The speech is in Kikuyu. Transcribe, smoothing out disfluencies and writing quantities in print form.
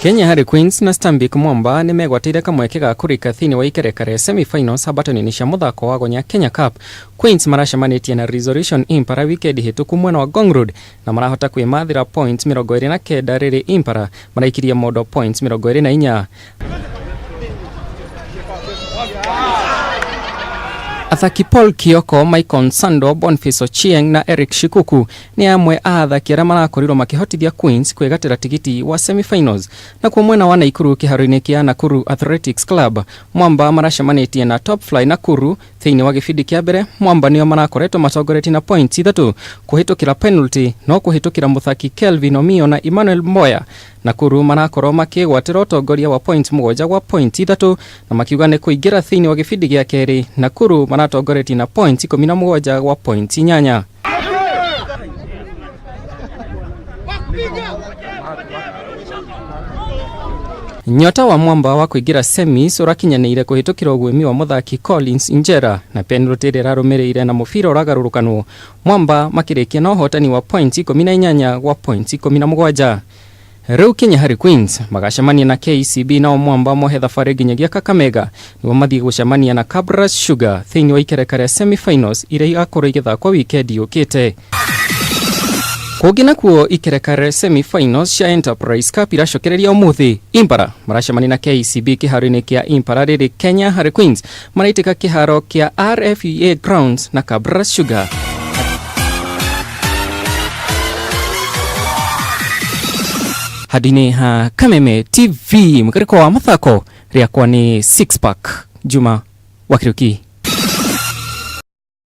Kenya Harlequins na Stanbic Mwamba nĩ megwatĩire kamweke ga kũrika thĩinĩ wa ikereka rĩa semi-finals hambato-inĩ cia mũthako wa gonya Kenya Cup. Queens maracemanĩtie na Resolution Impala wikendi hĩtũku mwena wa Ngong Road na marahota kwĩmathĩra points 29 rĩrĩ Impala maraikirie mondo points 24. Athaki Paul Kioko, Michael Nsando, Boniface Ochieng na Eric Shikuku nĩ amwe a athaki arĩa marakorirwo makĩhotithia Queens kwĩgatĩra tigiti wa semi-finals. Nakuo mwena wa Naikuru kĩharo-inĩ kĩa Nakuru Athletics Club, Mwamba maracemanĩtie na Top Fly Nakuru thĩinĩ wa gĩbindi kĩa mbere. Mwamba nĩo marakoretwo matongoretie na points 3 kũhĩtũkĩra penalty, no kũhĩtũkĩra mũthaki Kelvin Omio na Emmanuel Mboya, Nakuru marakorwo makĩgwatĩra ũtongoria wa points 7 gwa points 3 na makiuga nĩ kũingĩra thĩinĩ wa gĩbindi gĩa kerĩ. Nakuru maratongoretie na points 17 gwa points 8. Nyota wa Mwamba wa kũingĩra semis ũrakinyanĩire kũhĩtũkĩra ũguĩmi wa mũthaki Collins Injera na penalty ĩrĩa ĩrarũmĩrĩire na mũbira ũragarũrũkanwo, Mwamba makĩrĩkia na ũhotani wa points 18 gwa points 17. Rĩu Kenya Harlequins magacemania na KCB, nao Mwamba mohe thabarĩ nginyagia Kakamega nĩguo mathiĩ gũcemania na Kabras Sugar thĩinĩ wa ikereka rĩa semi-finals iria igakorwo igĩthakwo wikendi yũkĩte. Kũngĩ nakuo ikereka rĩa semi-finals cia Enterprise Cup iracokereria ũmũthĩ. Impala maracemania na KCB kĩharo-inĩ kĩa Impala, rĩrĩ Kenya Harlequins maraitĩka kĩharo kĩa RFUEA Grounds na Kabras Sugar. Handũ-inĩ ha Kameme TV, mũkarĩko wa mathako rĩakwa nĩ Six Pack Juma wa Kĩrĩũki.